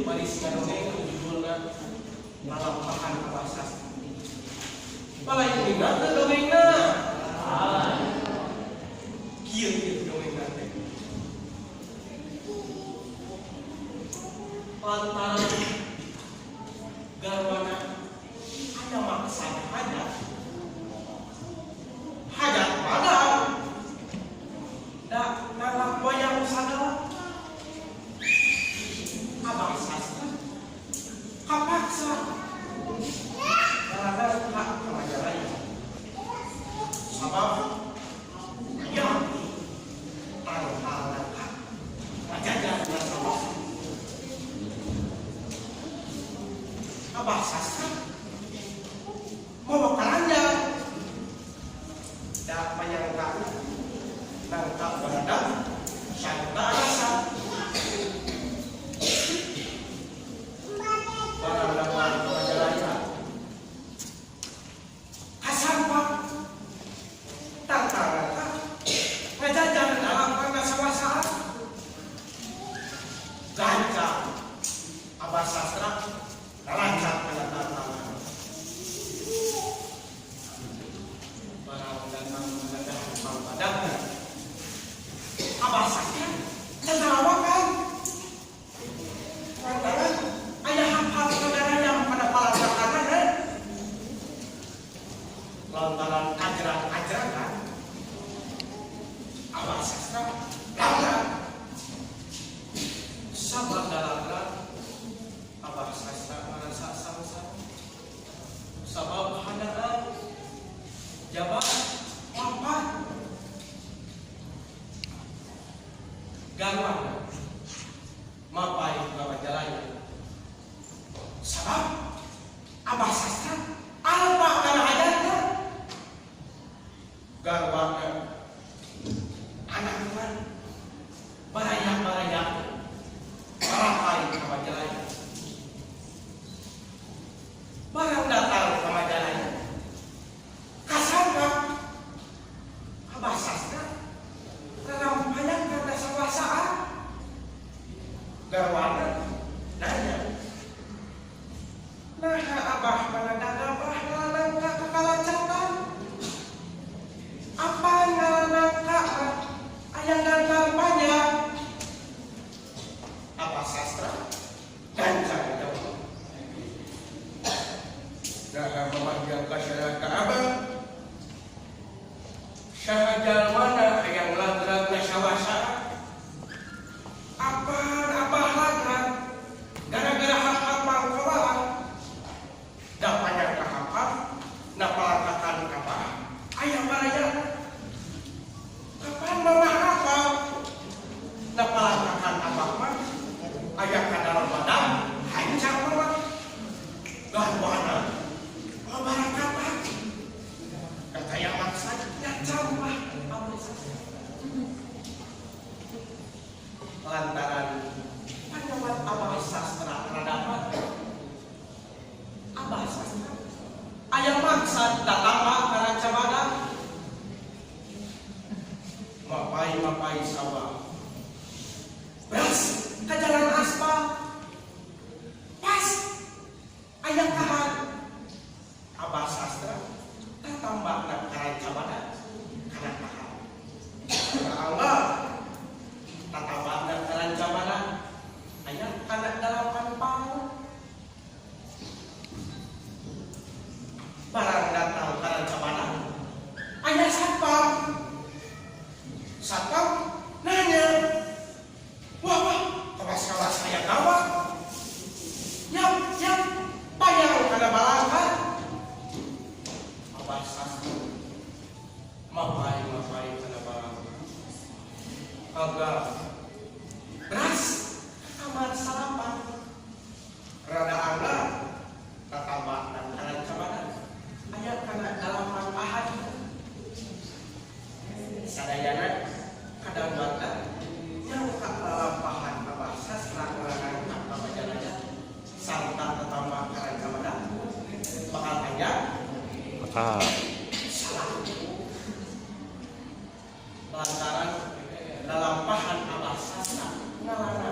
Baris ngadongeng anu judulna Lalampahan Abah Sastra. Palain dina teu dongengna. Kieu kieu dongengna teh. Lantaran garwana aya maksad hajat. Hajat padang. Da nalak wayang sagala. Abah Sastra kapaksa karena hak Majalaya. Sabab ya tangkalan hak ngajajar nasabah. Abah Sastra mau karanjang da panyangka nangka baradang santa rasa barang datang ke Majalaya kasampak tantangan ngajajar dalam rangka sawasaan gancang Abah Sastra lancar pada tantangan barang datang mendadak pangpadang Abah Sastra cenerawakan lantaran aya hak-hak negara yang pada palangkakan lantaran ajaran-ajaran Abah Sastra langgar sabar dalanggar Abah Sastra merasa sangsara sabab hanaan jabat lampah garwana mapai ka Majalaya sabab Abah Sastra alpa kana hajatna garwana anak barayak-barayak marapai ka Majalaya barang datang ka Majalaya kasangka Abah Sastra rarampayan kana sawasaan garwana nanya naha Abah mana dagabah ngalanangka ka kalacatan apa ngalanangka ayang gantar panjang Abah Sastra gancang jawab Nah, mamah yang kasyara ka abang saha jalmana hayang lagrag nasawasaan apaan Abah lagrag gara-gara hak-hak mangkawaan da panyangka hak-hak na palangkakan abah aya baraya kapan mamah apa na palangkakan abah mah aya ka dalam badan hancang mah garwana barakatan kata yang maksad nyacampah Abah Sastra lantaran panyawat Abah Sastra radapat Abah Sastra aya maksad datang ka Rancabadak mapai-mapai sawah beras ka jalan aspal pas aya kahan Abah Sastra tatambakna ka Rancabadak kana kahan Allah tatambakna ka Rancabadak aya kana 8 pal barang datang ka Rancabadak aya satpam satpam nanya wah wah kawas-kawas aya gawat yap yap payang kana balangkan Abah Sastra mapai mapai kana balangkan agak beras kamar salapan rada anggar tatambakna ka Rancabadak aya kana 8 ahad sadayana kadangbatna nyangka lalampahan Abah Sastra ngalanangka ka Majalaya sarta tatambah ka Rancabadak bakal aya Bakal. Salah lantaran lalampahan Abah Sastra ngalanangka